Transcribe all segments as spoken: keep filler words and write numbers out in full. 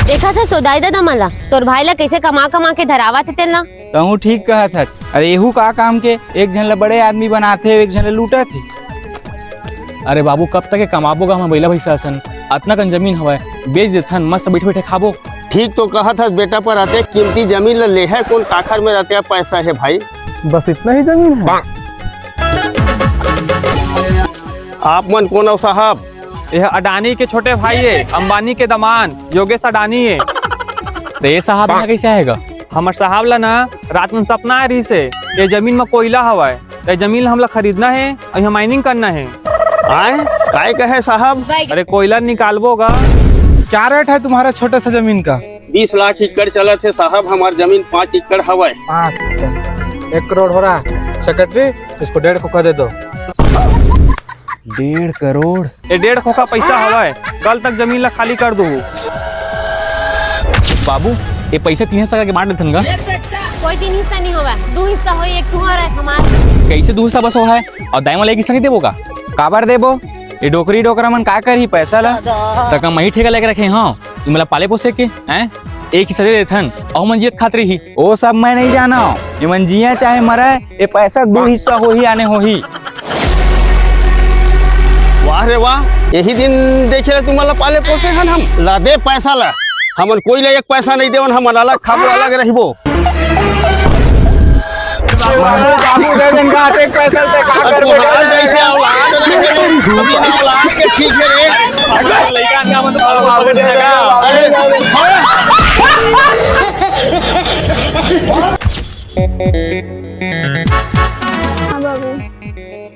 देखत हस तो दाई ददा मन ला, तोर भाई ला कइसे कमा कमा के धरावत हे तेन ला। तहूँ ठीक कहत हस। अरे एहू का काम के, एक झन ला बड़े आदमी बनाथे, एक झन ला लूटत हे। अरे बाबू, कब तक के कमाबो गा हमन बइला भइसा असन? अतना कन जमीन हवय, बेच देथन, मस्त बइठे बइठे खाबो। ठीक तो कहत हस बेटा, पर अतेक कीमती जमीन ल लेहे कोन, काखर में अतेक पैसा हे भाई? बस इतना ही जमीन है। आप मन कोन अव साहब? यह अडानी के छोटे भाई हे, अंबानी के दमांद योगेश अडानी हे। तो ये साहब यहाँ कैसे आएगा? हमर साहब ला ना रात में सपना आए रहिस हे, ये जमीन में कोयला हवय, ये जमीन ला हमला खरीदना हे और यहाँ माइनिंग करना हे। आए? काय कहे साहब? अरे कोयला निकालबो गा। क्या रेट है तुम्हारा छोटा सा जमीन का? बीस लाख एकड़ चलत हे साहब, हमार जमीन पाँच एकड़ हवय। पाँच एकड़, एक करोड़ हो रहा है। सेक्रेटरी, इसको डेढ़ खोखा दे दो। डेढ़ करोड़? ये डेढ़ खोखा पैसा हवय, कल तक जमीन ला खाली कर दो। बाबू, ये पैसा तीन हिस्सा करके बांट देथन गा। कोई तीन हिस्सा नहीं होवय, दो हिस्सा होई, एक तुम्हारा, एक हमार। कैसे दो हिस्सा बस हो है और दाई वाला एक हिस्सा नहीं देबो का? काबर देबो? ये डोकरी डोकरा मन का करही पैसा ला? तका मही ठेका लेके रखे हव, ये मोला पाले पोसे के, हैं? एक हिस्सा दे देथन, अउ मन जियत खात रही। ओ सब मैं नहीं जाना, ये मन जिया चाहे मरे, ये पैसा दो हिस्सा होही आने होही। वाह रे वाह, यही दिन देखे ला तुमन ला पाले पोसे हन हम। ला दे पैसा ला, हमन कोई ला एक पैसा नहीं देवन, हमन अलग खाबो अलग रहिबो। बाबू, बाबू, दे देन का, एक पैसा ते का अब करबे? बुढ़ा जैसे औलाद रहे, कभी ना औलाद के ठीक है रे। लइका का मतलब बाबू दे देगा। अरे, हाँ बाबू,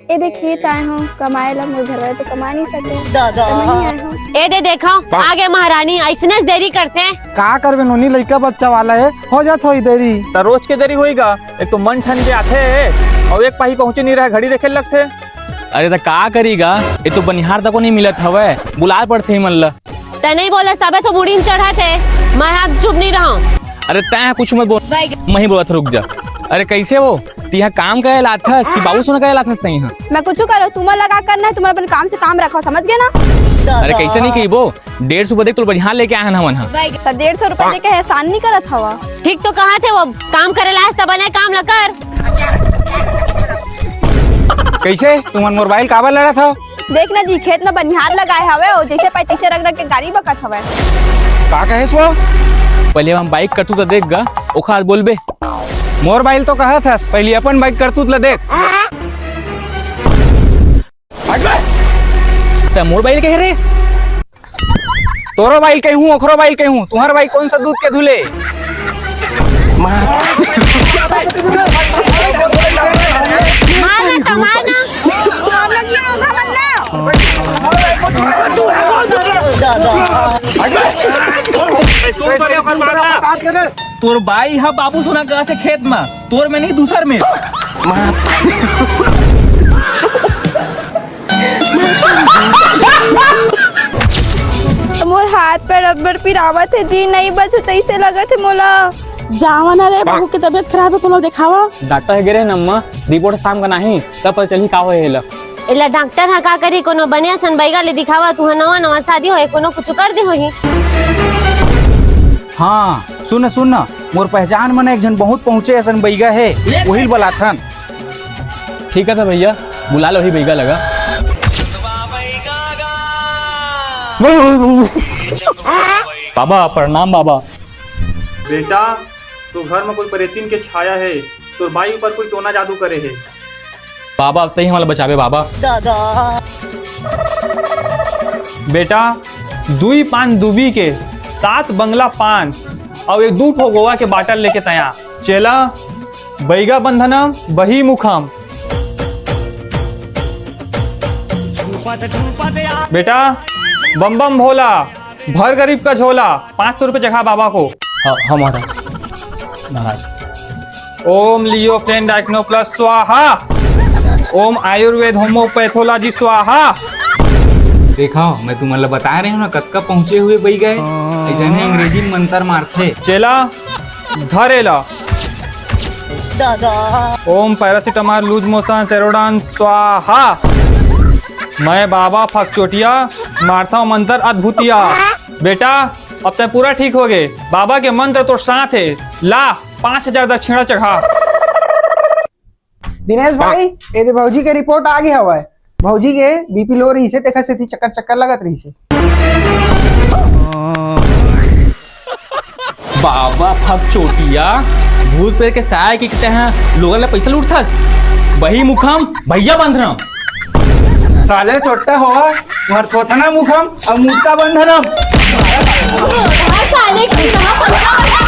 ए दे खेत आए हो कमाए ला, मोर घर वाले तो कमा नहीं सके, दादा। तो मैं ही आए हो। ए दे देखा, आगे महारानी ऐसने देरी करथे। का करबे नोनी, लइका बच्चा वाला है, हो जात होही देरी। त रोज के देरी होई गा, एक तो मन ठन के आथे और एक पाही पहुंचे नहीं रहा, घड़ी देखे लगथे। अरे त का करी गा, ये तो बनिहार तको नहीं मिलत हवय, बुलाए पड़थे ही मन ला। तै नहीं बोले, सबे तो मुड़ी में चढ़त हे, मैं अब चुप नहीं रहूं। अरे तै कुछ मत बोल, मैं ही बोलत, रुक जा। अरे कैसे हो, तिहा काम करे लाथस कि बाबू सोना करे लाथस तै इहाँ? मैं कुछ करो, तुम्हारा लगा करना है, तुम्हारा अपन काम से काम रखो, समझ गए ना? अरे कैसे नहीं कहिबो, डेढ़ सौ बदे तोर बनिहार लेके आए हन हमन ह। तो डेढ़ सौ रुपए देके एहसान नहीं करत हवा। ठीक तो कहत हे वो, काम करे लायस त बने काम ल कर। कैसे तुमन मोर बाइल काबर लड़त हव? देख ना जी, खेत में बनिहार लगाए हवे, ओ जैसे पाए तैसे रख रख के गारी बकत हवे। का कहे सो? पहले हम बाइक करतूत देख गा, ओखर बाद बोलबे। मोर बाइल तो कहत हस, पहले अपन बाइक करतूत ल देख। त मोर बाइल कहे रे? तोरो बाइल कहूँ, ओकरो बाइल कहूँ, तुम्हार बाइल कौन सा दूध के धुले? मार ना तो मार ना। तोर बाई ह बाबू सोना कहत हे खेत म, तोर में नहीं, दूसर में। मोर हाथ पैर अब्बड़ पिरावत हे जी, नहीं बचू तइसे लगत हे मोला। जावा ना रे, बहू के तबीयत खराब हे, कोनो देखावा। डॉक्टर ह गे रेहे न अम्मा, रिपोर्ट शाम का नाही, तब पता चलही का होय हे एला। एला डॉक्टर ह का करी, कोनो बने असन बइगा ले दिखावा, तुहा नवा नवा शादी होय, कोनो कुछु कर दे होही। हाँ, सुन न, सुन न, मोर पहचान म न एक झन बहुत पहुँचे असन बइगा हे, उही ल बलाथन। ठीक हे त भैया, बुला लो ही बइगा लगा। बाबा, प्रणाम बाबा। बेटा, तोर घर म कोई परेतिन के छाया हे, तोर बाई ऊपर कोई टोना जादू करे हे। बाबा, अब तही हमला बचाबे बाबा। दादा। बेटा, दुई पान दुबी के, सात बंगला पान अउ एक दू ठो गोवा के बाटल लेके तैं आ। चेला, बइगा बंधनम बही मुखम। बेटा, बम बम भोला, भर गरीब का झोला, पाँच सौ रुपये चढ़ा बाबा को। हाँ, हाँ महाराज। महाराज। ओम लियोफ्रेन डाइक्नो प्लस स्वाहा। ओम आयुर्वेद होम्योपैथोलॉजी स्वाहा। देखा, मैं तुमन ला बताए रहे हूँ ना, कतका पहुँचे हुए बइगा हे। अइसने अंग्रेजी में मंत्र मारथे। चेला, धर एला। दादा। ओम पैरासिटामोल, लूज मोशन, सेरोडोन स्वाहा। मैं बाबा फकचोटिया मारथव मंत्र अद्भुतिया। बेटा, अब तैं पूरा ठीक हो गे। बाबा के मंत्र तोर साथ हे। ला, पाँच हजार दक्षिणा चढ़ा। दिनेश भाई, ये दे भौजी के रिपोर्ट आ गया हवय। भौजी के बीपी लो रहिसे, तेखर सेती चक्कर चक्कर लगत रहिसे। बाबा फक चोटिया, भूत प्रेत के साय के कहते हैं, लोगन ले पैसा लूटथस। बही मुखम, भैया बंधरम। साले चोट्टा हो, तुम्हार थोथना मुखम, अब मुक्ता बंधरम। साले की यहाँ पैसा